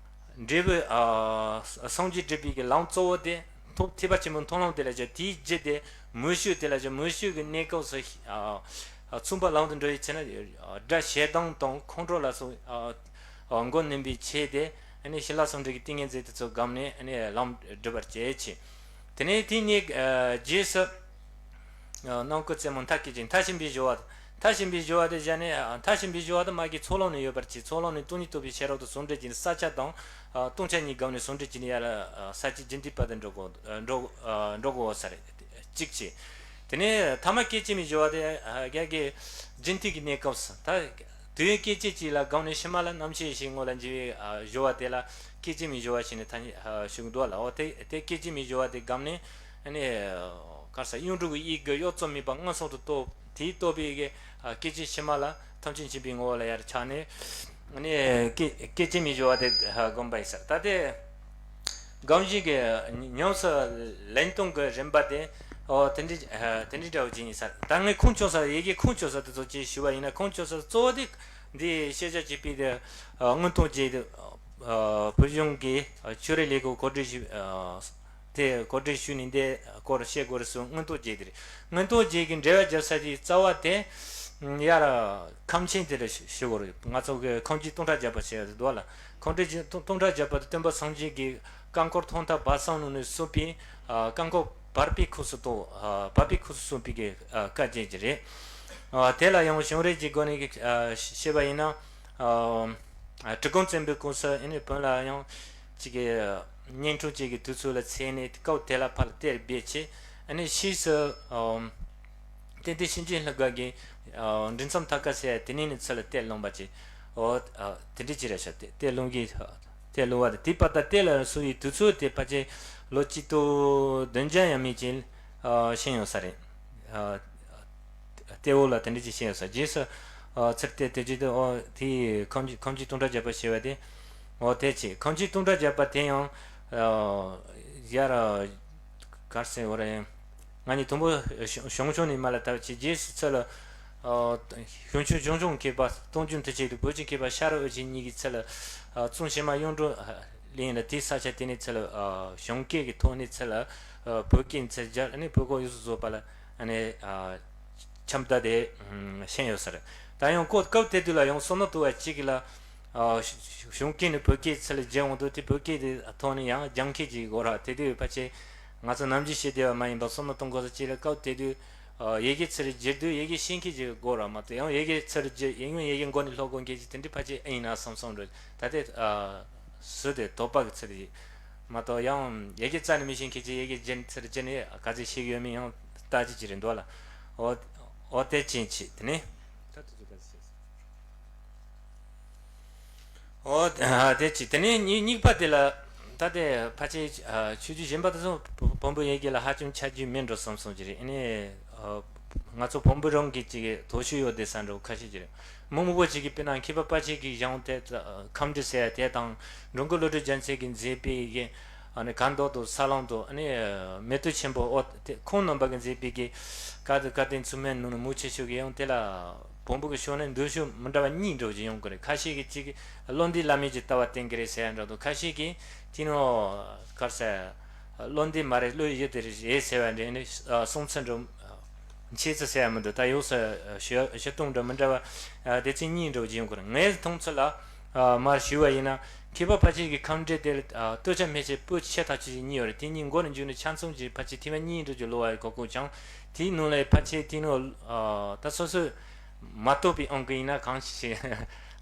འབྲས་བུ། ཨ། སངས་རྒྱས་སྒྲུབ་པའི་གི་ལམ་གཙོ་བོ་དེ། ཐོབ། ཐེག་པ་ཆེན་པོའི་མཐོང་ལམ་དེ་ལ་བཞག་དེའི་རྒྱུ་དེ་མོས་སྤྱོད་དེ་ལ་བཞག་མོས་སྤྱོད་ཀྱི་གནས་སྐབས་སུ། ཨ། ཨ། མཚུངས་པ་ལམ་དུ་འགྲོ་བའི་ཕྱིར་ན། ཨ། དགྲ་ཞེ་སྡང་དང་ཁོང་ཁྲོ་ལ་སོགས། ཨ། ཨ། མགོ་གནོན་པའི་ཆེད་དེ། ཨ་ནི་ཕྱི་ལྷག་ཟུང་འབྲེལ་གྱི་ཏིང་ངེ་འཛིན་དེ་ཚོ་བསྒོམས་ནས། ཨ་ནི་ལམ་སྒྲུབ་པར་བྱེད་ཅེས། དེ་ནས་དེའི་གནས། ཨ། རྗེས་སུ། ཨ། རྣམ་ཀུན་རྩེ་མོ་མཐའ་སྐད་ཅིག་མཐར་ཕྱིན་པའི་སྦྱོར་བ། མཐར་ཕྱིན་པའི་སྦྱོར་བ་དེ་བཞག་ནས། ཨ། མཐར་ཕྱིན་པའི་སྦྱོར་བ་དེ་མ་གི་ཚོགས་ལམ་ནས་ཡོད་པར་བྱས། ཚོགས་ལམ་ནས་སྟོང་ཉིད་རྟོགས་པའི་ཤེས་རབ་ཏུ་ཟུང་འབྲེལ་གྱིས་ནི་ས་ཆ་དང་། ཨ། སྟོང་ཆ་གཉིས་བསྒོམས་ནས་ཟུང་འབྲེལ་གྱིས་ནི་ཡར། ཨ། ས་བཅུ་རྒྱུན་མཐའི་བར་དུ་འགྲོ་དགོས། ཨ། འགྲོ། ཨ། འགྲོ་དགོས་ས་རེད། གཅིག་བྱས། དེ་ནས་ཐ་མ་སྐད་ཅིག་མའི་སྦྱོར་བ་དེ། ཨ། རྒྱ་གི་རྒྱུན་མཐའི་གི་གནས་སྐབས་སུ། ད་དུས་ཡུན་སྐད་ཅིག་གཅིག་ལ་བསྒོམས་ནས་ཕྱི་མ་ལ་རྣམ་ཤེས་ཤིག་ངོ་ལ་འཇུག་པའི། ཨ། སྦྱོར་བ་དེ་ལ་སྐད་ཅིག་མའི་སྦྱོར་བ་ཞེས་ནས་ཐ་སྙད། ཨ། ཞུ་གི་འདུག་ལ། འོ་དེ་དེ་སྐད་ཅིག་མའི་སྦྱོར་བ་དེ་བསྒོམས་ནས། ཨ་ནི། ག་རེ་ཟེར། གཡུང་དྲུང་གི་ཡིད་ཀྱི་གཡོ་རྩོལ་མེད་པ་མངོན་སུམ་དུ་རྟོགས། དེའི་རྟོགས་པའི་གི། ཨ། སྐད་ཅིག་ཕྱི་མ་ལ་ཐམས་ཅད་མཁྱེན་པའི་ངོ་བོ་ལ་ཡར་ཆགས་ནས། ཨ་ནི་སྐད་སྐད་ཅིག་མའི་སྦྱོར་བ་དེ། ཨ། བསྒོམ་པ་ཡིན་ཟེར། ད་དེ་སྒོམ་བཞིན་གྱི་ཉམས་སུ་ལེན་སྟངས་ཀྱི་རིམ་པ་དེ། ཨོ། དེ་འདྲའི། ཨ། དེ་འདྲའི་འདྲ་བོ་ཅིག་ཡིན་ཟེར། ད་ངས་ཁུངས་བཅོལ་ས། ཡི་གེ་ཁུངས་བཅོལ་ས་དེ་ཚོ་ཅིག་ཞུ་བ་ཡིན་ན། ཁུངས་བཅོལ་ས་གཙོ་བོ་དེ་འདི་ཤེས་བྱ་སྤྱི་པའི་དེ། ཨ། མངོན་རྟོགས་རྒྱན་དེ། ཨ། བོད་གཞུང་གི། ཨ། ཆོས་རིག་ལས་ཁུངས་གོ་སྒྲིག་ཞུ། ཨ། དེ་གོ་སྒྲིག་ཞུས་ནས་འདི་སྐོར་བཤད་དགོས་རེད་གསུངས། མངོན་རྟོགས་རྒྱན་དེ་རེད། མངོན་རྟོགས་རྒྱན་གྱི་འགྲེལ་པ་རྒྱབ་ས་དེའི་རྩ་བ་དེ། ཡར་ཁམས་ཆེན་དེ་ལ་ཞུ་དགོས་རེད། ང་ཚོ་གི་ཁམས་ཆེན་སྟོང་ཕྲག་བརྒྱ་པ་ཞེས་འདུག་ལ། ཁམས་ཆེན་སྟོང་ཕྲག་བརྒྱ་པ་དེ་སྟོན་པ་སངས་རྒྱས་ཀྱི་བཀའ་འཁོར་ཐོག་མཐའ་བར་གསུམ་ནང་ནས་གསུངས་པའི་བཀའ་འཁོར་བར་པའི་ཁུངས་སུ་གཏོགས། བར་པའི་ཁུངས་སུ་གསུངས་པའི་གི་བཀའ་བརྒྱད་ཅིག་རེད། དེ་ལ་ཡང་བྱུང་རིམ་གྱི་སྒོ་ནས་བཤད་པ་ཡིན་ན། ཨ། གྲི་གུམ་བཙན་པོའི་སྐབས་སུ་ཨ་ནི་བོན་ལ་ཡང་གཅིག་གི་བསྙེན་སྒྲུབ་ཅིག་གི་དུས་ཚོད་ལ་ཚེས་ནས་སྐབས་དེ་ལ་ཕར་ལ་གཏེར་སྦས་བྱས། ཨ་ནི་ཕྱིས་སུ་ཨ་ཏན་ཏན་གཤིན་རྗེ་གླིང་ག་གི་ཨ་འབྲི་མཚམས་ཐང་ཀ་ཟེར་དེ་ནས་ནི་ཚུར་ལ་གཏེར་ལུང་པ་ཅིག་འོ། ཨ། དེ་འདྲ་ཅིག་རེད་ཤག་གཏེར་ལུང་གི་གཏེར་ལུང་བ་དེ་དེའི་བར་དུ་གཏེར་ལ་སོང་བའི་དུས་ཚོད་དེ་ཕལ་ཆེར་ལོ་གཅིག་སྟོང་བདུན་བརྒྱ་ཡས་མས་ཅིག་ཨ་ཕྱིན་ཡོད་ས་རེད། ཨ། གཏེར་འོག་ལ་དེ་འདྲ་ཅིག་བཤད་ཡོད་ས། རྗེས་སུ་ཨ་ཚུར་གཏེར་དེ་བརྗེད་དུས། ཨོ། དེའི་ཁམས་ཆེན་ཁམས་ཆེན་སྟོང་ཕྲག་བརྒྱ་པ་ཞེས་པ་དེ། ཨོ། དེ་ཅི་ཁམས་ཆེན་སྟོང་ཕྲག་བརྒྱ་པ་དེ་ཡང་ཨ་ཡར་ག་རེ་ཟེར་དགོས་རེད། ང་གཉིས་དང་པོ་ཞང་ཞང་ཞུང་ནས་མར་ལ་བཏབ་བྱས། རྗེས་སུ་ཚུར་ལ་ཨ་ཞང་ཞུང་ཞང་ཞུང་མཁས་པ་སྟོང་རྒྱུན་མཐུ་ཆེན་དང་བོད་ཀྱི་མཁས་པ་ཤ་རུ་ཨོ་རྒྱན་གཉིས་ཀྱིས་ཚུར་ལ་ཨ་གཙང་བྱེ་མ་གཡུང་དྲུང་གླིང་ལ། དེའི་ས་ཆ་དེ་ནས་ཚུར་ལ་ཨ་ཞང་སྐད་ཀྱི་ཐོག་ནས་ཚུར་ལ་ཨ་བོད་སྐད་ཚུར་སྦྱར། ཨ་ནི་བོད་སྐད་ཡུགས་སུ་བཟོས་པ་ལ། ཨ་ནི་ཨ་ཁྱབ་བརྡལ་དེ་ཕྱིན་ཡོད་ས་རེད། ད་ཡང་སྐབས་སྐབས་དེ་དུས་ལ་ཡང་བསམ་མནོ་བཏང་བ་གཅིག་གིས་ལ། ཨ་ཞང་ཞུང་སྐད་ནས་བོད་སྐད་ཚུར་ལ་བསྒྱུར་འོང་དུས། དེ་བོད་སྐད་དེ་ཐོག་ནས་ཡང་སྦྱང་མཁན་ཅིག་དགོས་ར། དེ་དུས་ཕལ་ཆེར་ང་ཚོ་ནམ་རྒྱུན་བཤད་བསྡད་པ་མ་ཡིན་པ་བསམ་མནོ་གཏོང་དགོས་ས་གཅིག་ལ། སྐབས་དེ་དུས་ཨ་ཡི་གེ་ཚུར་བསྒྱུར་དུས་ཡི་གེ་ཤེས་མཁན་ཅིག་དགོས་ར་མ་གཏོགས། ཡང་ཡི་གེ་ཚུར་བསྒྱུར་ཡིན་ཡང་ཡི་གེ་མགོ་ནས་ཀློག་དགོས་མཁན་ཅིག་དེ་འདྲ་ཕལ་ཆེར་ཨེ་ཡིན་ན་བསམ་བསམ་འགྲོ། ད་དེ་ཨ་སུ་དེ་དོགས་པ་གི་ཚུལ་ཡིན་མ་གཏོགས། ཡང་ཡི་གེ་རྩ་ནས་མི་ཤེས་མཁན་ཅིག་ཡི་གེ་བསྒྱུར་ཚུར་བསྒྱུར་ནས་ག་ཚོད་ཤེས་ཀྱི་ཡོད་མེད་ཡང་ལྟ་ཅི་ཅི་རེད་འདུག་ལ། འོ། འོ། དེ་ཅན་ཅིག་དེ་ནས། ད་དུ་དུ་ག་ཚོད་ཤེས། འོ། ཨ། དེ་ཅི། དེ་ནས་གཉིས་གཉིས་པ་དེ་ལ། ད་དེ་ཕལ་ཆེར་ཨ་ཆོས་བརྒྱུད་གཞན་པ་དེ་ཚོ་བོན་བོན་པོའི་ཡི་གེ་ལ་ཧ་ཅང་ཆ་རྒྱུས་མེད་འགྲོ་བསམ་སོང་གི་རེད། ཨ་ནི་ཨ་ང་ཚོ་བོན་པོ་རང་གི་ཅིག་དོགས་གཅོད་ཡོད་བསྡད་ས་འདྲ་བོ་ཁ་ཤས་ཅིག་རེད། མི་མང་པོ་ཅིག་གིས་དཔེར་ན་མཁས་པ་དཔལ་ཆེན་གྱི་ཞལ་དེ། ཁམས་འབྲི་ཟེར་ཡ་དེ་དང་། འགྲོ་མགོན་བློ་གྲོས་རྒྱལ་མཚན་གྱིས་མཛད་པའི་ཡི་གེ། ཨ་ནི་ཁ་མདོ་དང་ས་ལམ་དང་། ཨ་ནི་མེ་ཏོག་ཆེན་པོ། འོ། དེ་ཁོང་རྣམ་པ་གིས་མཛད་པའི་གི་བཀའ་བསྡུ་བཀའ་བསྟན་མཚུངས་མེད་ནང་ནས་མང་ཆེ་ཤོས་ཀྱིས་ཡང་དེ་ལ་བོན་པོ་གི་ཕྱོགས་ནས་འདོད་ཕྱོགས་མི་འདྲ་བ་གཉིས་འདྲ་བོ་ཅིག་ཡོང་གི་རེད། ཁ་ཤས་ཀྱིས་གཅིག་བློ་འདས་བླ་མེད་ཀྱི་ལྟ་བ་བསྟན་གྱི་རེད་ཟེར་ཡ་འདྲ་འདུག་ཁ་ཤས་ཀྱིས་དེ་ནི་ག་རེ་ཟེར། བློ་འདས་མ་རེད། བློའི་ཡུལ་དེ་རེད་ཟེར་བ་འདྲ། ཨ་ནི་གསུང་ཚུལ་འདྲ་འཆད་ཚུལ་ཟེར་ཡ་མི་འདུག་ད་ཡོངས་སུ་ཞུ་ཞུ་སྟངས་འདྲ་མི་འདྲ་བ་སྡེ་ཚན་གཉིས་འདྲ་བོ་ཅིག་ཡོང་གི་རེད། ངའི་མཐོང་ཚུལ་ལ། ཨ། མར་ཞུས་པ་ཡིན་ན། མཁས་པ་ཕལ་ཆེར་གྱི་ཁམས་འབྲི་དེ་ལ། ཨ། སྟོད་ཆ་སྨད་ཆ་པོད་ཆེ་ཐག་ཆོད་ཅིག་གཉིས་ཡོད་རེད། དེ་གཉིས་མགོ་ནས་མཇུག་ནས་ཆ་ཚང་ཅིག་ཕལ་ཆེར་ཐེངས་མ་གཉིས་འགྲོ་རྒྱུ་ལོ་བ་གོ་གོ་ཅང་། དེའི་ནང་ལ་ཕལ་ཆེར་དེ་ནང་། ཨ། ད་སོ་སོས་མ་རྟོགས་པའི་དབང་གིས་ཡིན་ན་གང་ཞིག་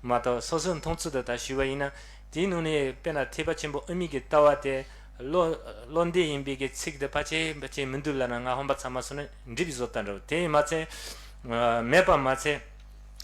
མ་གཏོགས། སོ་སོའི་མཐོང་ཚུལ་དུ་ད་ཞུས་པ་ཡིན་ན། དེའི་ནང་ནས་དཔེར་ན་ཐེག་པ་ཆེན་པོ་དབུ་མའི་གི་ལྟ་བ་དེ་བློ་བློ་འདས་ཡིན་པའི་གི་ཚིག་དེ་ཕལ་ཆེར་ཕལ་ཆེར་མི་འདུག་ལབ་ན་ང་ཧམ་པ་ཚ་མ་སོང་ན་འགྲིག་པའི་བཟོ་ལྟ་འདྲ་བོ། དེ་མ་ཚད། ཨ། མེད་པ་མ་ཚད།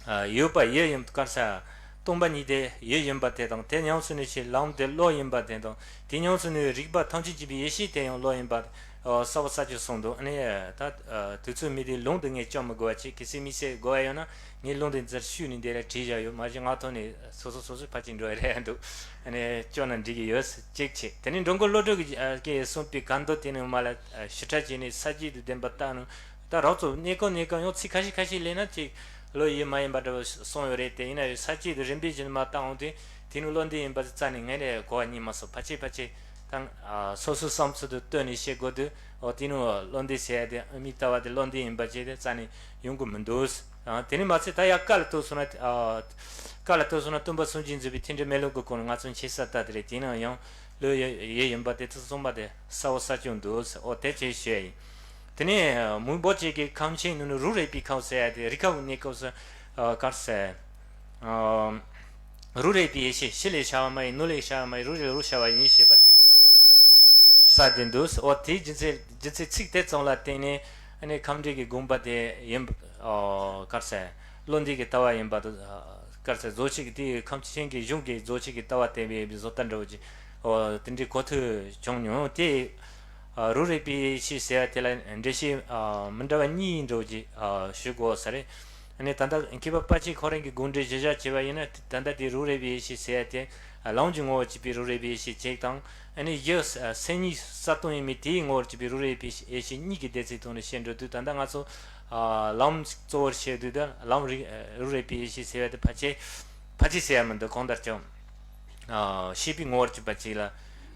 ཨ། ཡོད་པ་ཡུལ་ཡིན། ག་རེ་ཟེར། སྟོང་པ་ཉིད་དེ་ཡུལ་ཡིན་པ་དེ་དང་། དེ་ཉམས་སུ་ལེན་བྱེད་ལམ་དེ་བློ་ཡིན་པ་དེ་དང་། དེ་ཉམས་སུ་ལེན་རིག་པ་ཐམས་ཅད་མཁྱེན་པའི་ཡེ་ཤེས་དེ་ཡང་བློ་ཡིན་པ། ཨ། གསལ་པོ་གསལ་རྐྱང་གསུངས་འདུག་ཨ་ནི་ད། ཨ། དུས་ཚོད་མི་དེའི་ལུང་དེ་ངས་སྐྱོན་མི་དགོས་པ་བྱས། གལ་སྲིད་དམིགས་བསལ་དགོས་པ་ཡོད་ན་ངས་ལུང་དེ་འདིར་བཤུས་ནས་འདི་ལ་བྲིས་བཞག་ཡོད། མ་གཞི་ང་ཐོག་ནས་སོ་སོ་སོ་སོས་ཕལ་ཆེར་འགྲོ་ཡ་རེད་འདུག་ཨ་ནི་སྐྱོན་ན་འགྲིག་གི་ཡོད། གཅིག་བྱས། དེ་ནས་འགྲོ་མགོན་བློ་གྲོས་ཀྱིས། ཨ། ཀྱིས་གསུངས་པའི་ཁ་མདོ་དེ་ནས་མར་ལ། ཨ། ཞིབ་ཕྲ་བྱས་ནས་ས་བཅད་དང་ལྡན་པ་བལྟས་ན། ད་རང་ཚོ་གནས་སྐབས་གནས་སྐབས་ཡང་ཚིག་ཁ་ཤས་ཁ་ཤས་ལེན་ན་ཅིག་བློའི་ཡུལ་མ་ཡིན་པ་འདྲ་བོ་གསུངས་ཡོད་རེད་དེ། ཡིན་ན་ཡང་ས་བཅད་དེ་རིམ་པས་བྱས་ནས་མར་བལྟས་འོང་དུས། དེ་ནི་བློ་འདས་ཡིན་པ་རྩ་ནས་ངས་ནས་གོ་བ་རྙེད་མ་སོང་། ཕལ་ཆེར་ཕལ་ཆེར་ད། ཨ། སོ་སོའི་བསམ་ཚུལ་དུ་ལྟོས་ནས་བཤད་དགོས་དུས། འོ། དེ་ནི་བློ་འདས་ཟེར་ཡ་དེ། དབུ་མའི་ལྟ་བ་དེ་བློ་འདས་ཡིན་པ་བྱས་ཏེ་རྩ་ནས་ཡོང་གི་མི་འདུག་ཨ། དེ་ནས་མ་ཚད་ད་ཡར་བཀའ་ལ་ལྟོས་སོང་ན། ཨ། བཀའ་ལ་ལྟོས་སོང་ན་སྟོན་པ་སངས་རྒྱས་མཛད་པའི་ཐེག་འགྲེལ་མེ་ལོང་གི་སྐོར་ནས་ང་ཚོ་མཁྱེན་གསལ་ལྟར་དེ་རེད། དེ་ནའང་ཡང་བློའི་ཡུལ་ཡིན་པ་དེ་ཚོ་གསུངས་པ་དེ་གསལ་པོ་གསལ་རྐྱང་འདུག་འོ། དེ་བྱས་ཞུ་ཡ་ཡིན། དེ་ནས་མང་པོ་ཅིག་གིས་ཁམས་ཆེན་ནང་ནས་རུ་རེག་པའི་ཁམས་ཟེར་ཡ་དེ། རི་ཁ་བོ་གནས་སྐབས་སུ། ཨ། ག་རེ་ཟེར། ཨ། རུ་རེག་པའི་ཡེ་ཤེས། ཕྱི་ལས་ཤར་བ་མ་ཡིན། ནང་ལས་ཤར་བ་མ་ཡིན། རུ་རེག་རུ་ཤར་བ་ཡིན་ཞེས་པ་དེ་གསལ་བསྡད་འདུག་འོ། དེའི་རྒྱུ་མཚན་རྒྱུ་མཚན་ཚིག་དེ་ཙམ་ལ་བརྟེན་ནས། ཨ་ནི་ཁམས་འབྲི་གི་དགོངས་པ་དེ་ཡིན། ཨ། ག་རེ་ཟེར། བློ་འདས་ཀྱི་ལྟ་བ་ཡིན་པ་དང་། ཨ། ག་རེ་ཟེར། རྫོགས་ཆེན་གྱི། དེའི་ཁམས་ཆེན་གྱི་གཞུང་གི་རྫོགས་ཆེན་གྱི་ལྟ་བ་བསྟན་པའི་བཟོ་ལྟ་འདྲ་བོ་ཅིག་འོ། དེ་འདྲའི་གོ་ཐོས་བྱུང་མྱོང་། དེ། ཨ། རུ་རེག་པའི་ཡེ་ཤེས་ཟེར་བ་དེ་ལ་འགྲེལ་བཤད། ཨ། མི་འདྲ་བ་གཉིས་འདྲ་བོ་ཅིག་ཨ། ཞུ་དགོས་ས་རེད། ཨ་ནི་ད་ལྟ་མཁས་པ་དཔལ་ཆེན་ཁོ་རང་གི་དགོངས་འགྲེལ་གཞི་བཞག་བྱས་པ་ཡིན་ན། ད་ལྟ་དེ་རུ་རེག་པའི་ཡེ་ཤེས་ཟེར་བ་དེ། ཨ། ལམ་གྱི་ངོ་བོར་གྱུར་པའི་རུ་རེག་པའི་ཡེ་ཤེས་གཅིག་དང་། ཨ་ནི་ཡུལ་སེམས་ཉིད་གསལ་སྟོང་ཡིན་མིན་དེའི་ངོ་བོར་གྱུར་པའི་རུ་རེག་པའི་ཡེ་ཤེས་གཉིས་ཀྱི་སྡེ་ཚན་ཐོག་ནས་བཤད་འགྲོ་དུས། ད་ལྟ་ང་ཚོ། ཨ། ལམ་གཙོ་བོར་བཤད་དུས། ད་ལམ་རིག་རུ་རེག་པའི་ཡེ་ཤེས་ཟེར་བ་དེ་ཕལ་ཆེར། ཕལ་ཆེར་ཟེར་ཡ་མི་འདུག་གང་ལྟར་ཀྱང་། ཨ། ཤེས་པའི་ངོ་བོར་གྱུར་པ་ཅིག་ལ་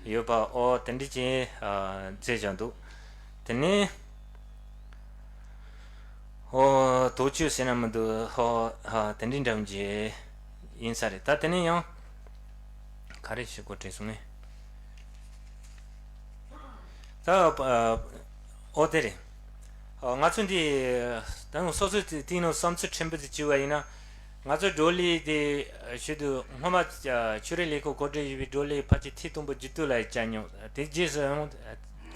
ཡོད་པ། འོ། དེ་འདྲ་ཅིག་ཨ། མཛད་བཞག་འདུག་དེ་ནས། ཨོ། དོགས་གཅོད་ཟེར་ན་མི་འདུག་ཧོ། ཧ། དེ་འདྲའི་འདྲ་བོ་ཅིག་ཡིན་ས་རེད། ད་དེ་ནས་ཡང་ག་རེ་ཞིག་གོ་དྲན་སོང་ངས། ད་ཨ། ཨོ་དེ་རེད། ཨ། ང་ཚོ་འདི་ད་སོ་སོའི་དེ་དེའི་ནང་བསམ་ཚུལ་ཕྲན་བུ་ཅིག་བྱས་པ་ཡིན་ན། ང་ཚོ་བགྲོ་གླེང་དེ་ཞུ་དུས་སྔོན་མ་ཆོས་རིག་ལས་ཁུངས་གོ་སྒྲིག་ཡོད་པའི་བགྲོ་གླེང་ཕལ་ཆེར་ཐེངས་དང་པོ་རྒྱུད་སྟོད་ལ་བྱས་མྱོང་། དེ་རྗེས་སུ་ཡང་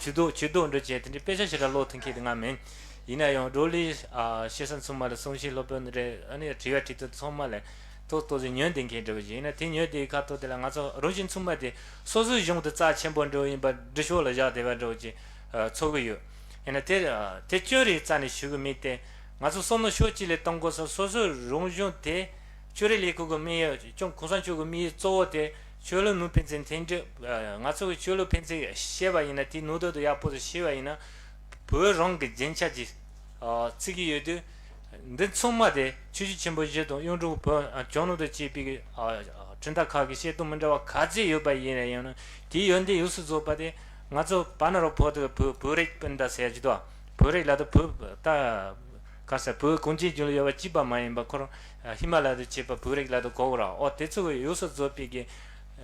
ཇུས་གཏོགས་ཇུས་གཏོགས་འདྲ་བྱས། དེ་འདྲའི་དཔེ་ཆ་ཞེ་དྲག་ཀློག་ཐུབ་མཁན་དེ་ང་མིན། ཡིན་ན་ཡང་བགྲོ་གླེང་ཨ། བྱེད་ས་ཚང་མ་ལ་གསུང་བཤད་སློབ་དཔོན་རེད། ཨ་ནི་དྲི་བ་དྲི་དོན་ཚང་མ་ལ་ཏོག་ཏོག་ཙམ་ཉན་བསྡད་མཁན་འདྲ་བོ་ཞིག་ཡིན་ན། དེ་ཉན་བསྡད་ཁ་ཐོག་དེ་ལ་ང་ཚོ་རང་བཞིན་ཚང་མ་དེ་སོ་སོའི་གཞུང་དེ་རྩ་ཆེན་པོ་འདྲ་བོ་ཡིན་པ་འདྲི་ཕྱོགས་ལ་བཞག་བསྡད་པ་འདྲ་བོ་ཅིག་ཨ། ཚོར་གི་ཡོད། ཡིན་ན་དེ་ཨ། དེ་སྐྱོན་རེད་རྩ་ནས་ཞུ་གི་མེད་དེ། ང་ཚོ་བསམ་བློ་ཕྱོགས་གཅིག་ལ་གཏོང་དགོས་ས། སོ་སོའི་རང་གཞུང་དེ་ཆོས་རིག་ལས་ཁུངས་ཀྱི་དམིགས་ཡུལ། ཀྱང་གོང་ས་མཆོག་གི་དམིགས་ཡུལ་གཙོ་བོ་དེ་ཆོས་ལུགས་ནང་ཕན་ཚུན་མཐུན་སྒྲིལ། ཨ། ང་ཚོ་གི་ཆོས་ལུགས་ཕན་ཚུན་ཤེས་པ་ཡིན་ན། དེའི་ནང་དོན་དེ་ཡག་པོ་ཞིག་ཤེས་པ་ཡིན་ན། བོད་རང་གི་རྒྱན་ཆ་ཅིག་ཨ། བརྩི་གི་ཡོད་དུས། འདི་ཚང་མ་དེ་ཆོས་བརྒྱུད་ཆེན་པོ་བཞི་དང་གཡུང་དྲུང་བོན། ཨ། ཇོ་ནང་དུ་སྐྱེས་པའི་ཨ། ཨ། གྲུབ་མཐའ་ཁག་གི་བཤད་སྟངས་མི་འདྲ་བ་ག་ཚད་ཡོད་པ་ཡིན་ན་ཡང་ན། དེའི་ཡོན་ཏན་ཡོངས་སུ་རྫོགས་པ་དེ་ང་ཚོ་བར་ན་རོ་བོད་དུ་བོད་བོད་རིགས་སྤུན་ཟླ་ཟེར་གྱི་འདུག་བོད་རིགས་ལབ་དུས་བོད་ད་ག་ས་བོད་གངས་ཅན་ལྗོངས་ལ་ཡོད་པ་གཅིག་པ་མ་ཡིན་པ། ཁོ་རང་ཧི་མ་ལ་ཡ་དང་བཅས་པ་བོད་རིགས་ལབ་དུས་གོ་གི་རེད། ཨོ། དེ་ཚོ་གི་ཡོངས་སུ་རྫོགས་པའི་གི་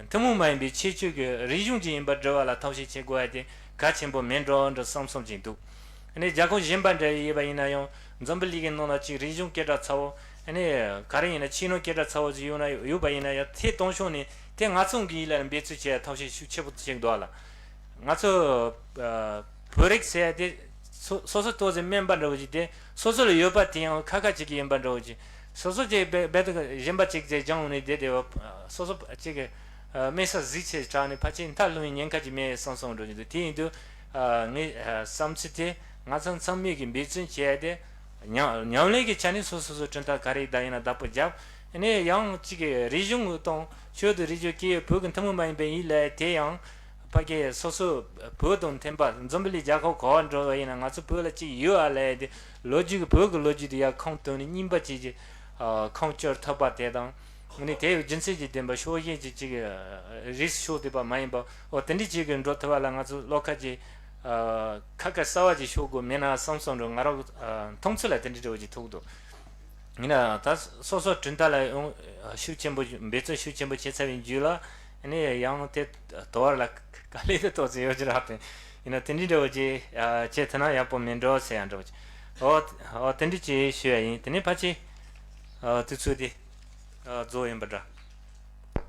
ཐུན་མོང་མ་ཡིན་པའི་ཁྱད་ཆོས་ཀྱི་རིག་གཞུང་ཅིག་ཡིན་པར་འགྲེལ་བ་ལ་ཐབས་ཤེས་བྱེད་དགོས་ཡ་དེ་གལ་ཆེན་པོ་མིན་འགྲོ་འདྲ་བསམ་བསམ་ཅིག་འདུག་ཨ་ནི་རྒྱལ་ཁབ་གཞན་པ་འདྲ་ཡིན་པ་ཡིན་ན་ཡང་འཛམ་བུ་གླིང་གི་ནང་ལ་ཅིག་རིག་གཞུང་སྐད་གྲགས་ཚ་བོ། ཨ་ནི་ག་རེ་ཡིན་ན་ཆོས་ནང་སྐད་གྲགས་ཚ་བོ་ཅིག་ཡོད་ན་ཡོད་པ་ཡིན་ན་ཡང་། དེ་དང་ཕྱོགས་ནས་དེ་ང་ཚོ་གི་ཡིད་ལ་འབད་རྩོལ་བྱེད་ཡ་ཐབས་ཤེས་ཤུགས་ཆེ་པོ་བྱེད་དགོས་ལ། ང་ཚོ་ཨ། བོད་རིགས་ཟེར་ཡ་དེ་སོ་སོ་སོ་ཏོག་ཙམ་དམན་པ་འདྲ་བོ་ཅིག་དེ་སོ་སོ་ལ་ཡོད་པ་དེ་ཡང་ཁ་ཁ་ཅིག་གི་ཡིན་པ་འདྲ་བོ་ཅིག་སོ་སོ་ཅིག་རྦད་རྦད་དེ་གཞན་པ་ཅིག་ཅིག་སྦྱངས་ནས་བསྡད་བསྡད་པ། སོ་སོ་ཅིག་གི་ཨ། དམན་ས་གཟིགས་ཚད་དྲགས་ནས་ཕལ་ཆེར་མཐར་ལྷུང་བའི་ཉེན་ཁ་ཅིག་མེད་བསམ་བསམ་འགྲོ་གི་འདུག་དེ་ཡིན་དུས་ཨ། ངའི་ཨ། བསམ་ཚུལ་དེ་ང་ཚོ་ཚང་མས་ཀྱི་འབད་བརྩོན་བྱས་ཏེ། ཉམས་ཉམས་ལེན་གྱི་ཆ་ནས་སོ་སོ་སོ་གྲུབ་མཐའ་ག་རེ་བདག་ཡིན་ན་བདག་པོ་རྒྱབ། ཨ་ནི་ཡང་ཅིག་གི་རིག་གཞུང་དང་ཆོས་དང་རིག་གཞུང་སྐད་ཡིག་བོད་ཀྱི་ཐུན་མོང་མ་ཡིན་པའི་ཡིན་ལ། དེ་ཡང་ཕ་གི་སོ་སོ་བོད་དང་མཐུན་པ། འཛམ་བུ་གླིང་རྒྱལ་ཁབ་ག་བར་འགྲོ་བ་ཡིན་ན་ང་ཚོ་བོད་ལ་ཅིག་ཡོད་ཨ་ལས། དེ་ལོ་རྒྱུས་ཀྱི་བོད་ཀྱི་ལོ་རྒྱུས་དེ་ཡར་ཁུངས་བཏོན་ནས་རྙིང་པ་ཅིག་ཅིག་ཨ། ཁུངས་བཅོལ་ཐུབ་པ་དེ་དང་། ཨ་ནི་དེ་ཡང་རྒྱུ་མཚན་གྱིས་བསྟན་པ་ཕྱོགས་ཞེན་གྱི་ཅིག་ཨ། རིས་སུ་ཤོར་བསྡད་པ་མ་ཡིན་པ། འོ། དེ་འདྲ་ཅིག་གི་འགྲོ་ཐུབ་པ་ལ་ང་ཚོ་བློ་ཁ་ཅིག་ཨ། ཁ་ཁ་གསལ་བ་ཅིག་ཤོར་དགོས་མེད་ན་བསམ་བསམ་འགྲོ། ང་རང་ཨ། མཐོང་ཚུལ་ལ་དེ་འདྲ་འདྲ་བོ་ཅིག་ཐུག་འདུག་ཡིན་ན་ད་སོ་སོ་གྲུབ་མཐའ་ལ་ཡང་ཤུགས་ཆེན་པོ་འབད་བརྩོན་ཤུགས་ཆེན་པོ་བྱས་ཚར་བའི་རྗེས་ལ། ཨ་ནི་ཡང་དེ་དོ་བར་ལ་དཀའ་ལས་དེ་ཏོག་ཙམ་ཡོད་ཀྱི་རེད་དེ། ཡིན་ན་དེ་འདྲ་འདྲ་བོ་ཅིག་ཨ། བྱས་ཐུབ་ན་ཡག་པོ་མིན་འགྲོ་ཟེར་ཡ་འདྲ་བོ་ཅིག་འོ། འོ། དེ་འདྲ་ཅིག་ཞུ་ཡ་ཡིན། དེ་ནས་ཕལ་ཆེར་ཨ། དུས་ཚོད་དེ་ཨ། རྫོགས་ཡིན་པ་འདྲ།